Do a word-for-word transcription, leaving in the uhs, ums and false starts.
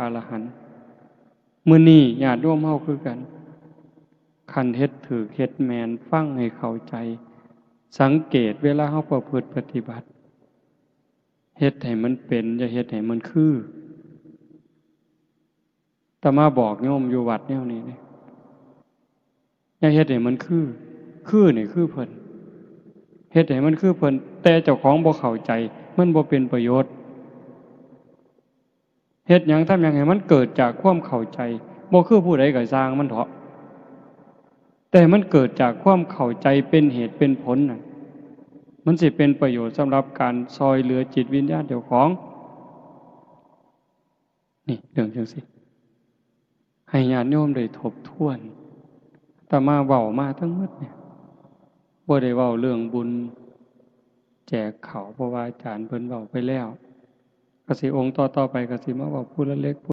อรหันต์ มื้อนี้ญาติโยมเฮาคือกัน คันเฮ็ดถูกเฮ็ดแม่น ฟังให้เข้าใจ สังเกตเวลาเฮาประพฤติปฏิบัติ เฮ็ดให้มันเป็น อย่าเฮ็ดให้มันคือ อาตมาบอกโยมอยู่วัดแนวนี้เด้ อย่าเฮ็ดให้มันคือ คือนี่คือเพิ่น เฮ็ดให้มันคือเพิ่น แต่เจ้าของบ่เข้าใจ มันบ่เป็นประโยชน์ เฮ็ดหยังทำหยังให้มันเกิดจากความเข้าใจ บ่คือผู้ใดก็ซ่างมันเถาะ แต่มันเกิดจากความเข้าใจเป็นเหตุเป็นผลน่ะ มันสิเป็นประโยชน์สำหรับการซ่อยเหลือจิตวิญญาณเจ้าของ นี่เรื่องจั่งซี้ ให้ญาติโยมได้ทบทวน อาตมาเว้ามาทั้งหมดเนี่ย บ่ได้เว้าเรื่องบุญแจกข้าว เพราะว่าอาจารย์เพิ่นเว้าไปแล้ว ก็สิองค์ต่อๆไปก็สิมาเว้าผู้ละเล็ก